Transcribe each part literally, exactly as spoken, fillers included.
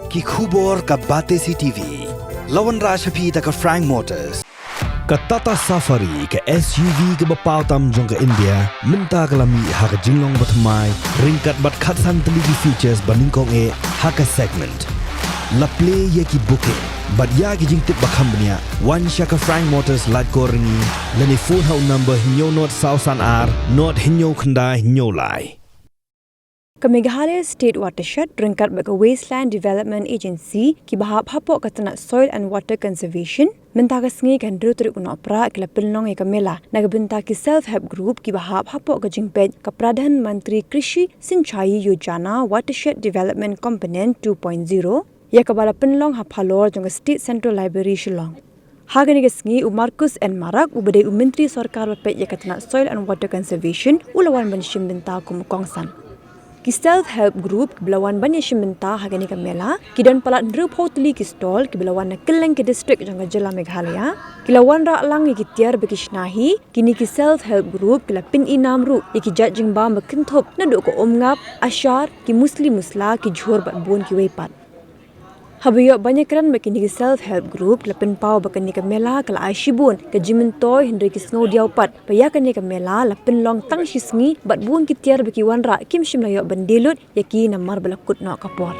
Ki khubor ka Batesi T V. La wanrah sha phi da ka Frank Motors. Ka Tata Safari, ka S U V kaba paw tam jong ka India, mynta ka la mih ha ka jinglong bathymmai, ryngkat bad khatsan tylli ki features ba nyngkong eh ha ka segment. La plie ïa ki booking bad ïa ki jingtip ba kham bniah, wan sha ka Frank Motors Laitkor Ryngi, lane phone ha u number hynñiew nod saw san ar nod hynñiew khyndai hynñiew lai. Ka Meghalaya State Watershed ryngkat bad ka Wasteland Development Agency kiba hap hapoh ka tnat Soil and Water Conservation, mynta ka sngi ka hynriew tarik u Nohprah ki la pynlong ïa ka mela na ka bynta ki self help group kiba hap hapoh ka jingpeit ka Pradhan Mantri Krishi Sinchai Yojana Watershed Development Component two point zero, ïa kaba la pynlong ha phalor jong ka State Central Library Shillong. Ha kane ka sngi u Marcuise N Marak, uba dei u Myntri Sorkar ba peit ïa ka tnat Soil and Water Conservation, u la wan ban shim bynta kum u kongsan. Ki self help group kiba la wan ban ïashim bynta ha kane ka mela ki don palat hynriewphew tylli ki stall kiba la wan na kylleng ki district jong ka jylla Meghalaya. Ki la wanrah lang ïa ki tiar ba ki shna hi. Kine ki self help group ki la pyn-inam ruh ïa ki jait jingbam ba kynthup naduh ka umngap, ashar, ki musli musla, ki jhur bad bun kiwei pat. Haba ïoh ban ïakren bad kine ki self help group, la pynpaw ba kane ka mela ka la ai shibun ka jingmyntoi, hynrei ki sngew diaw pat ba ïa kane ka mela la pynlong tang shi sngi bad bun ki tiar ba ki wanrah kim shym la ïoh ban die lut ïa ki namar ba la kut noh ka por.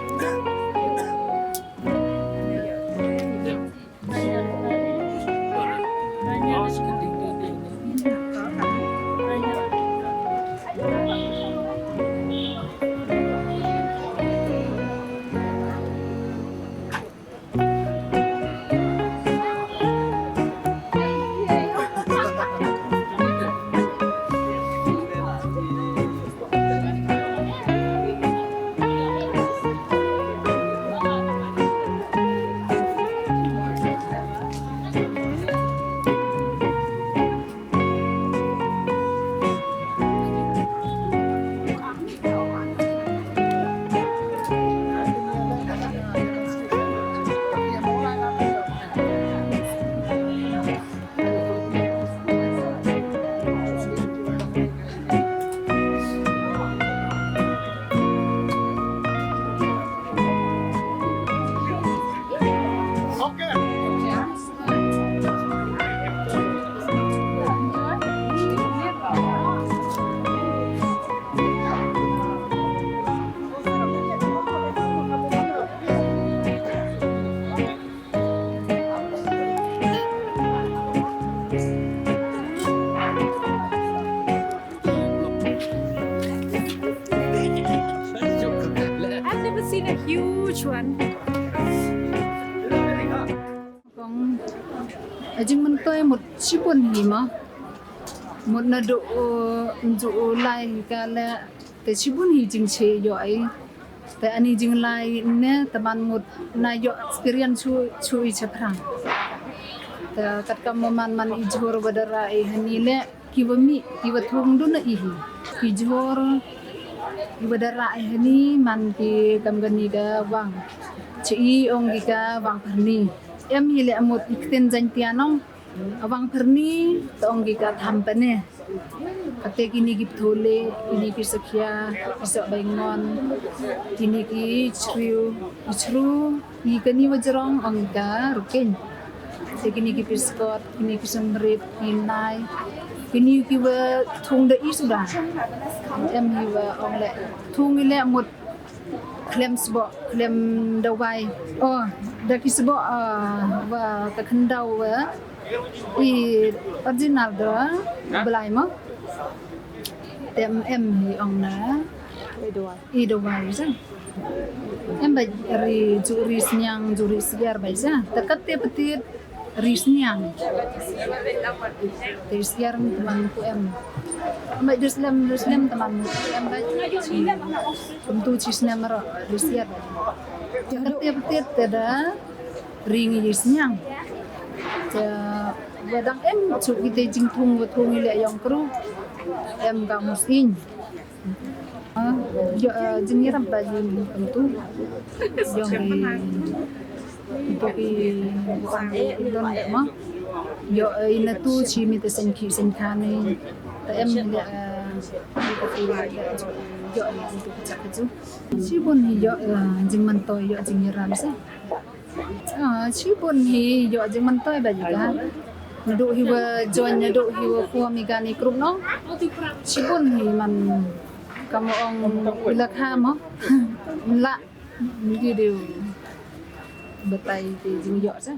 I've never seen a huge one. Kong, a jingmyntoi mut shibun hi ma. Mut naduh, uh, nju, uh, lai hi ka le, te shibun hi jingshai ïoh i. Te ani jinglai ne, te man mut na ïoh experience shu, shu i shaphrang. Te katkam man, man i jhur ba da rah i hani le, kiba mih, kiba thung duna i hi. Ki jhur, kiba da rah i hani, man ki kam kani ka wang. Chi i ong ki ka wang Pyrni. Em hi le mut i ktien Jaiñtia nong. Wang Pyrni, te ong ki ka tham Pyrni. Kate kini ki pthu le, kini ki sakhia, ki sok baingon, kini ki chriu, ki chru, ki kani wa jrong ong ka rukin. Te kini ki piskot, kini ki sumrit, ki nai, kini ki wa thung da i suda. Em hi wa ong le, thung i le mut khlem sboh, khlem dawai. Oh, da ki sboh, ah, wa ka khyndaw wa i original da blai mo. Te em, em hi ong na i dawai. I dawai sa. Em ba ri ju ri sniang, ju ri siar ba sa. Te kate patit ri sniang. Te ri siar teman ku em. Em ba ju slem, ju slem teman ku em ba. Kumtu chi snem ro, ri siar. Kate patit te da ring i sniang. Te wa dang em chu kite jingthung wa thung i le yong kru. Em ka mus ing. Ah, yo, eh, jingïarap ba jing kumtu. Yong i Ito ki bukan i don ma. Yo, eh, ina tu chi mi te sen ki sen kani. Te em ni, eh, ito ki, eh, Shibun hi ïoh, eh, jingmyntoi, ïoh jingïarap se. Ah, shibun hi ïoh jingmyntoi ba ïa ka. Naduh hi wa join, naduh hi wa form ïa kane group noh. Shibun hi man kam ong ila kha mo. Lah video batai te jingïoh se.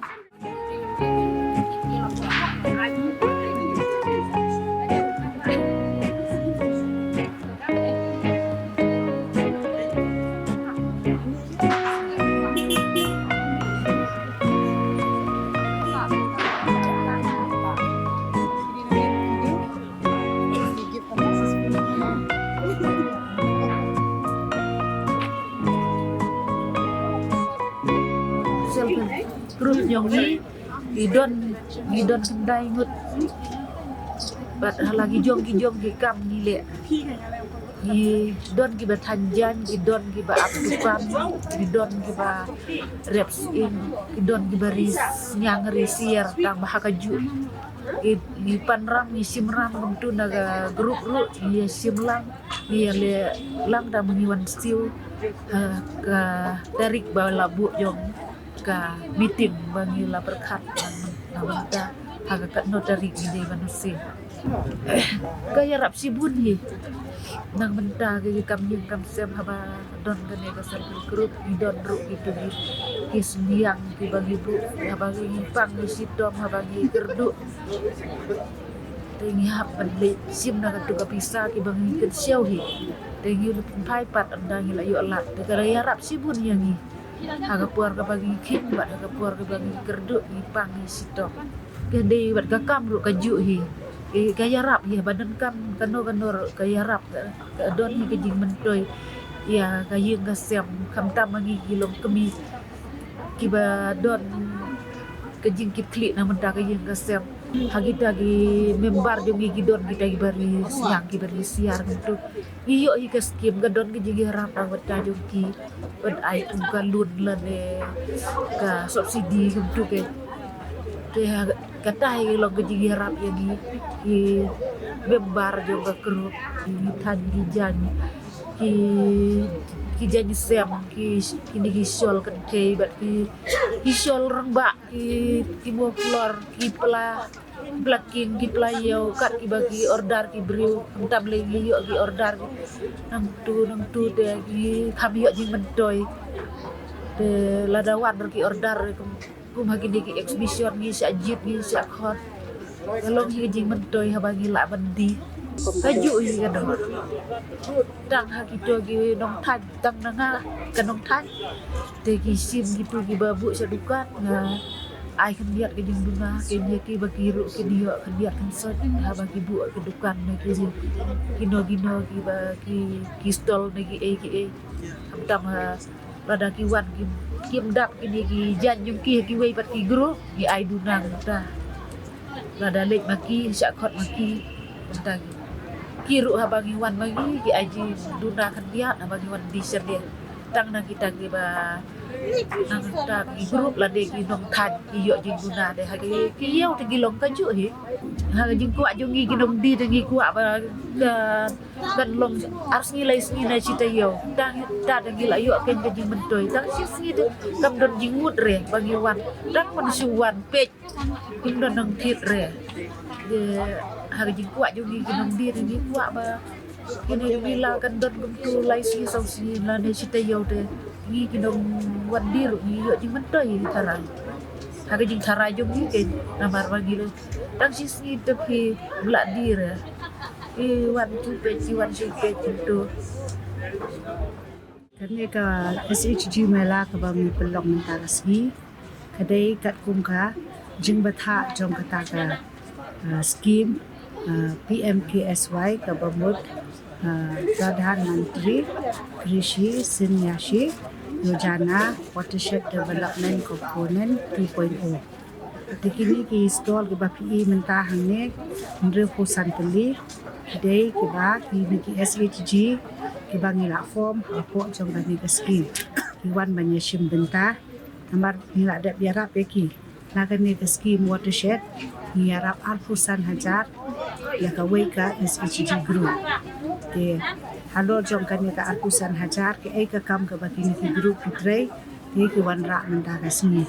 Self help group jong ngi, ngi don, ngi don khyndai ngut. Bad ha la ki jong ki jong ki kam ngi leh. Ngi don kiba than jaiñ, ngi don kiba ap dukan, ngi don kiba rep sying, ngi don kiba ri sniang ri siar tang ba ha kajuh. Ngi, ngi pan ram, ngi shim ram kumtu na ka group ruh, ngi shim lang, ngi leh lang tang ba ngi wan siew ha ka tarik ba la buh jong ka meeting ba ngi la pyrkhat na mynta ha ka katno tarik ngi dei ban siew. Ka ïarap shibun hi. Na mynta ka kam ïing kam sem haba don kane ka self help group, ngi don ruh kitu ki, ki sniang kiba ngi buh, haba ngi pang ngi shitom, haba ngi kyrduh. Te ngi hap ban leit shim na katu ka pisa kiba ngi kynshew hi. Te ngi leit phai pat ynda ngi la ïoh lad. Te ka la ïarap shibun ïa ngi. Ha ka por kaba ngi kheiñ bad ha ka por kaba ngi kyrduh ngi pang ngi shitom. Ka dei bad ka kam ruh kajuh hi. Ka ïarap hi ba donkam kano kano ruh ka ïarap ka, ka don hi ka jingmyntoi ïa ka ïing ka sem, khamtam ma ngi ki longkmie kiba don ka jingkitkhlieh na mynta ka ïing ka sem. Ha kita ki member jong ngi ki don kita kiba ri sniang kiba ri siar kumtu. Ngi ïoh hi ka skim ka don ka jingïarap na bynta jong ki ban ai kum ka loan lane ka subsidy kumtu ke. Te ha kata hi long ka jingïarap ïa ngi ki member jong ka group, ki than ki jaiñ, ki, ki jaiñ sem, ki, kine ki shawl kynthei bad ki, ki shawl rangbah, ki, ki muflor, ki pla, pla king, ki pla ïew, kat kiba ki order ki briew, khamtam lei ngi ïoh ki order nangtu nangtu te ngi kham ïoh jingmyntoi. Te lada wan ruh ki order kum, kum ha kine ki exhibition ngi shah jied ngi shah khot. Ka long hi ka jingmyntoi haba ngi lah ban die. Kajuh hi ka dor. Tang ha kito ki nongthait, tang na nga ka nongthait. Te ki shim kitu kiba buh sha dukan, nga ai khyndiat ka jingduna, ki ïa kiba ki ruh kin ïoh khyndiat khynsoit haba ki buh ka dukan na ki, kino kino kiba ki, ki stall na ki ei ki ei. Khamtam ha lada ki wan ki, kim dap kine ki jaiñ jong ki ha kiwei pat ki group, ki ai duna mynta. Lada leit ma ki, shah khot ma ki mynta ki. Ki ruh haba ngi wan ma ngi, ki ai jingduna khyndiat haba ngi wan die shane. Tang na kita kiba, na kita ki group lane ki nongthait ki ïoh jingduna de ha ki, ki ïew te ki long kajuh hi. Ha ka jingkwah jong ngi ki nongdie te ngi kwah ba ka kan long ar sngi lai sngi na shi taïew. Tang ta dang ngi la ïoh kein ka jingmyntoi. Tang shi sngi te kam don jingmut re ba ngi wan. Tang ban shu wan peit. Kim don nang thied re. Te ha ka jingkwah jong ngi ki nongdie te ngi kwah ba kine ki la kan don kumtu lai sngi saw sngi lane shi taïew te ngi ki nongwan die ruh ngi ïoh jingmyntoi tharai. Ha ka jingtharai jong ngi kein namar ba ngi la tang shi sngi te phi la die re. Ki wan shu peit, ki wan shu peit kumtu. Kane ka S H G Mela kaba ngi pynlong mynta ka sngi ka dei katkum ka jingbthah jong kata ka, ah, skim, ah, P M K S Y kaba mut, ah, Pradhan Mantri Krishi Sinyashi Yojana Watershed Development Component two point oh. Te kine ki stall kiba phi i mynta hangne, hynriewphew san tylli, ki dei kiba kine ki S H G kiba ngi la form hapoh jong kane ka skim. Ki wan ban ïashim bynta namar ngi la dep ïarap ïa ki. Na kane ka skim Watershed ngi ïarap arphew san hajar ïa kawei ka S H G group. Te Halor jong kane ka arphew san hajar, ki ai ka kam kaba kine ki group ki trei, te ki wanrah mynta ka sngi.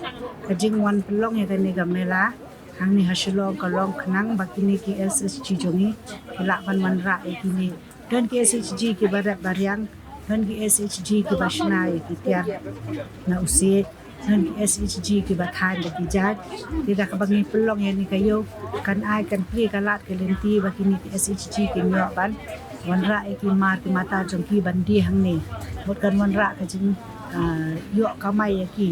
Ka jingwan pynlong ïa kane ka mela hangne ha Shillong ka long khnang ba kine ki S H G jong ngi ki lah ban wanrah ïa kine. Don ki S H G kiba rep ba riang, don ki S H G kiba shna ïa ki tiar na u siej, don ki S H G kiba thaiñ da ki jait. Te da kaba ngi pynlong ïa kane ka ïew, kan ai, kan plie ka lad ka lynti ba kine ki S H G kin ïoh ban wanrah ïa ki mar ki mata jong ki ban die hangne. Mut kan wanrah ka jing, ah, ïoh kamai ïa ki.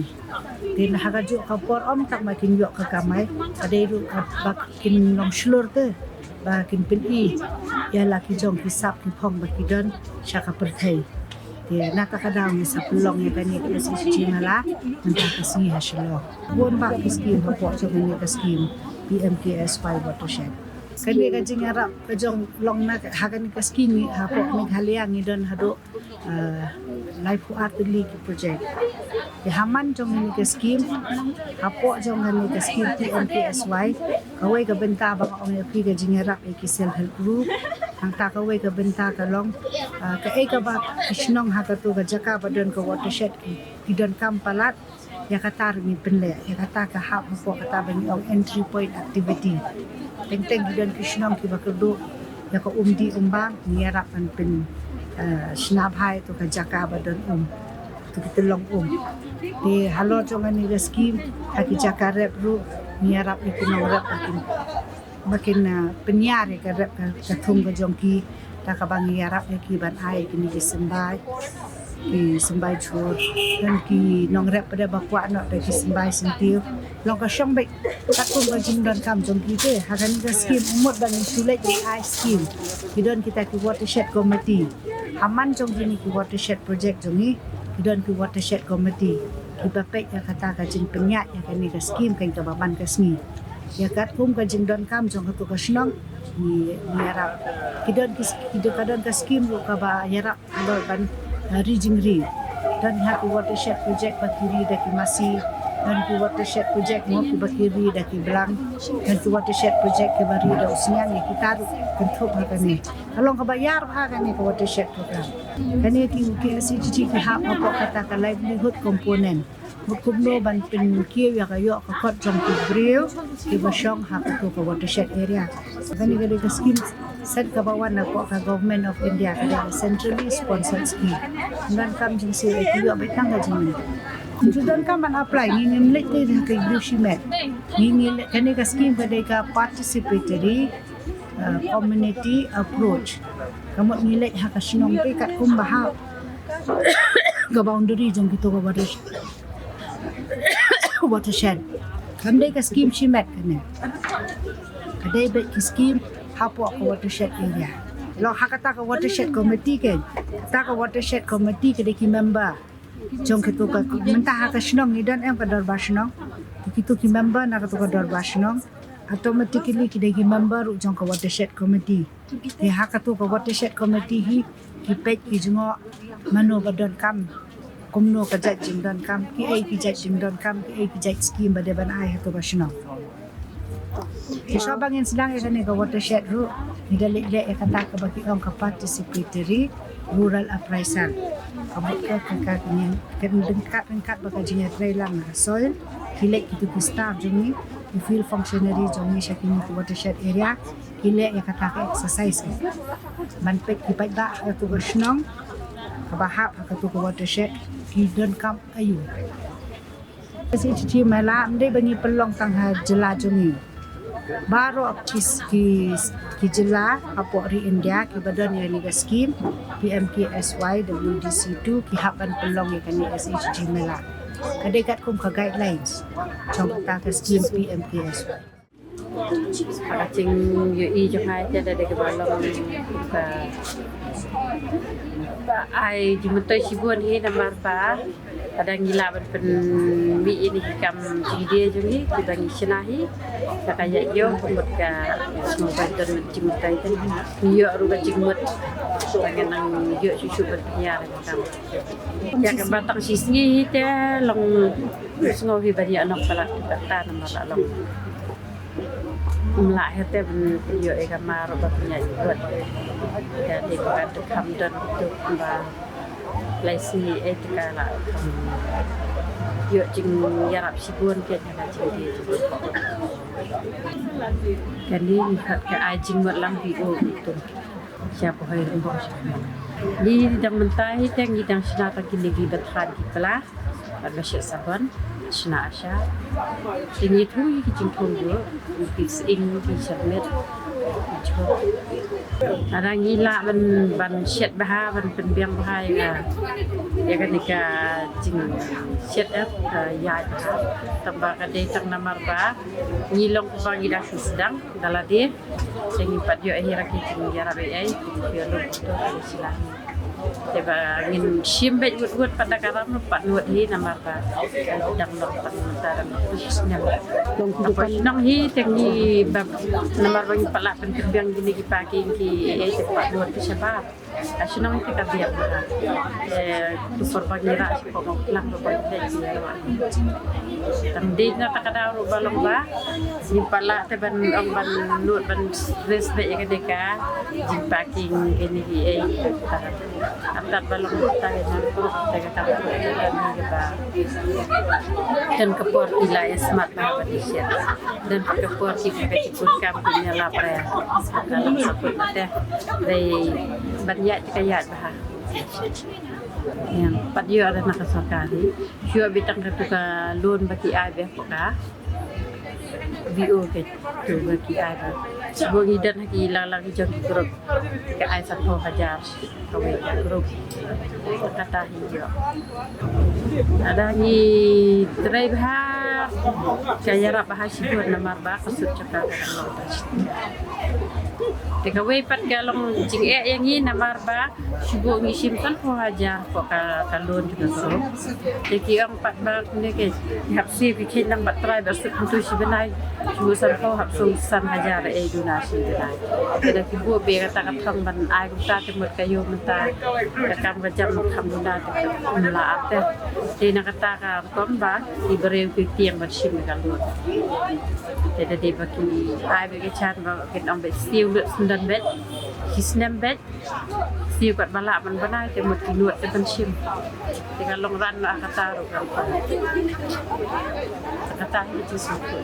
Te na ha kajuh ka por ym tang ba kin ïoh ka kamai, ka dei ruh ka ba kin long shlur te ba kin pyni ïa la ki jong ki sap ki phong ba ki don sha ka pyrthei. Te na kata ka daw ngi sa pynlong ïa kane ka S H G mela mynta ka sngi ha Shillong. Bun bah ki skim hapoh jong kane ka skim P M K S Y Watershed. Kane ka jingïarap ka jong long na ha kane ka skim hapoh Meghalaya ngi don haduh, ah, laiphew ar tylli ki project. Te ha man jong kane ka skim, hapoh jong kane ka skim P M K S Y, kawei ka bynta ba nga ong ïa phi ka jingïarap ïa ki self help group. Hangta kawei ka bynta ka long, ah, kaei kaba ki shnong ha kato ka jaka ba don ka watershed ki, ki donkam palat, ïa kata ruh ngi pynleh, ïa kata ka hap hapoh kata ba ngi ong entry point activity. Teng teng ki don ki shnong kiba kyrduh ïa ka um dih um bam, ngi ïarap ban pyn, eh, shna bha ïa kato ka jaka ba don um, kato ka tyllong um. Te halor jong kane ka skim, ha ki jaka rep ruh ngi ïarap ïa ki nongrep ba kin, ba kin, ah, pynïar ïa ka rep ka, ka thung ka jong ki, da kaba ngi ïarap ïa ki ban ai kine ki symbai, ki symbai jhur. Don ki nongrep pat ba kwah noh da ki symbai syntiew. Long ka shong beit katkum ka jingdonkam jong ki te. Ha kane ka skim, mut ba ngi shu leit ngi ai skim, ki don kita ki watershed committee. Ha man jong kine ki watershed project jong ngi, ki don ki watershed committee kiba peit ïa kata ka jingpynïaid ïa kane ka skim kane kaba man ka sngi. Ïa katkum ka jingdonkam jong kato ka shnong, ngi, ngi ïarap. Ki don ki, ki don, ka don ka skim ruh kaba ïarap halor ban, uh, ri jingri. Don ha ki watershed project ba ki ri da ki masi, don ki watershed project mo kiba ki ri da ki blang, don ki watershed project kiba ri da u sniang, ïa kita ruh kynthup ha kane. Ka long kaba ïar bha kane ka watershed program. Kane ki, ki S H G ki hap hapoh kata ka livelihood component. Mut kumno ban pynkiew ïa ka ïoh ka kot jong ki briew kiba shong ha kato ka watershed area. Kane ka dei ka skim set kaba wan napoh ka Government of India, ka dei ka centrally sponsored scheme. Ym donkam jingsiew, ki ïoh beit tang ka jingmyntoi. Ym ju donkam ban apply, ngi ngim leit te ha ka briew shimet. Ngi, ngi leit, kane ka skim ka dei ka participatory, uh, community approach. Ka mut ngi leit ha ka shnong te katkum ba hap ka boundary jong kito ka watershed. Watershed. Kam dei ka skim shimet kane. Ka dei beit ki skim hapoh ka watershed area. Long ha kata ka watershed committee ke. Kata ka watershed committee ka dei ki member jong kito ka, mynta ha ka shnong ngi don em ka dorbar shnong. Kito ki member na kato ka dorbar shnong automatically ki dei ki member ruh jong ka watershed committee. Te ha kato ka watershed committee hi ki peit ki jngoh mano ba donkam, kumno ka jait jingdonkam, kiei ki jait jingdonkam, kiei ki jait skim ba dei ban ai ha kato ka shnong. Te shuwa ba ngin sdang ïa kane ka watershed ruh, ngi da leit leh ïa kata kaba ki ong ka participatory rural appraisal. Ka mut ka, ka, ka, ka, ka ryngkat, ryngkat bad ka jingïatreilang na ka soil, ki leit kito ki staff jong ngi, ki field functionary jong ngi sha kine ki watershed area, ki leh ïa kata ka exercise ka. Ban peit ki paidbah ha kato ka shnong kaba hap ha kato ka watershed, ki donkam aïu. S H G mela ym dei ba ngi pynlong tang ha jylla jong ngi. Baroh ki, ki, ki jylla hapoh ri India kiba don ïa kane ka skim P M K S Y W D C two ki hap ban pynlong ïa kane S H G mela. Ka dei katkum ka guidelines jong kata ka skim P M K S Y. Ka jingïohi jong nga te da dei kaba long ka, ka ai jingmyntoi shibun hi namar ba lada ngi lah ban pynmih ïa kine ki kam jingdie jong ngi kiba ngi shna hi, ka ka ïaid ïoh ka mut ka sngewbha don jingmyntoi te ngi ïoh ruh ka jingmut ba ngi nang ïoh shuh shuh ban pynïar ïa ka kam. Ïa kaba tang shisngi hi te long sngewbha hi ban ïoh nongpalat kata namar la long Mla hete ben yo ega maru ba punya ikut. Jadi bukan tekam dan tu ba lai sini eh teka la kam yo jing yarap sibun ke na jing di. Kani ni khat ka ai jing mut lang bi o itu. Siapa hai rembang siapa. Ni dang mentai teng ni dang sina ta kini gi bethan ki pela. Ba shet sabon, shna asha. Te ngi thung ngi ki jingthung gu, ngi ki sying, ngi ki syrmit, ngi jhur. Lada ngi lah ban, ban shet bha, ban pynbiang bha ïa ka, ïa kane ka jingshet eh, ka ïaid bha. Tang ba ka dei tang namar ba ngi long ba ngi da sdang da lade. Te ngi pat ïoh hi ra ki jingïarap ei ei, ïoh lut to ka sila. Te ba ngin shim beit wut wut pat da ka ram pat wut hi namar ba dang long pat mynta dang long snem. Long ki dukan. Nong hi te ngi ba namar ba ngi pat lah pynkyrbiang kine ki parking ki ei te pat wut ki shabar. Ka shnong te ka biang. Te tu por ba ngi rah shi ko mo klang ba ngi te ki ïa. Tang dei na ta ka daw ruh ba long ba. Ngi pat lah te ban ong ban lut ban res beit ïa ka dei ka jingparking kine ki ei. Atat ba long ta ka nang ko te ka ta ka ni ka ba. Kan ka por ki la smat ba ba di shet. Dan ka por ki ka jingkut kam ki nia la pre. Ka la saput mate. Dei ban ïaid ka ïaid bha. Yang pat ïoh da na ka sorkar hi. Shuwa bitang ka tu ka loan ba ki ai beh ka. B O ke tu ba ki ai ba. Shuwa ngi dan ha ki lang lang ki jong ki group. Ka ai sanphew hajar. Kawei ka group. Kata hi ïoh. Lada ngi trei bha ka ïarap bha shibun namar ba ka sut jaka ka long ba. Te kawei pat ka long jingeh ïa ngi namar ba Shu ngi shim sanphew hajar ko ka ka loan ka group. Te ki ong pat ba ne ke hap siew ki khein nang ba trai ba sut tu shi bnai. Shu sanphew hap siew san hajar ei duna shi bnai. Te da ki buh be kata ka thong ban ai kumta te mut ka ïoh mynta ka kam ka jam kam duna te ka mla ap te. Te na kata ka rukom ba ki briew ki tieng ban shim ka loan. Te da dei ba ki ai be ka chan ba ki ong be siew lut sendon be. Ki snem be. Siew kat ba lah ban bnai te mut ki nud te ban shim. Te ka long ran na kata ruh kan. Kata hi ki siew kat.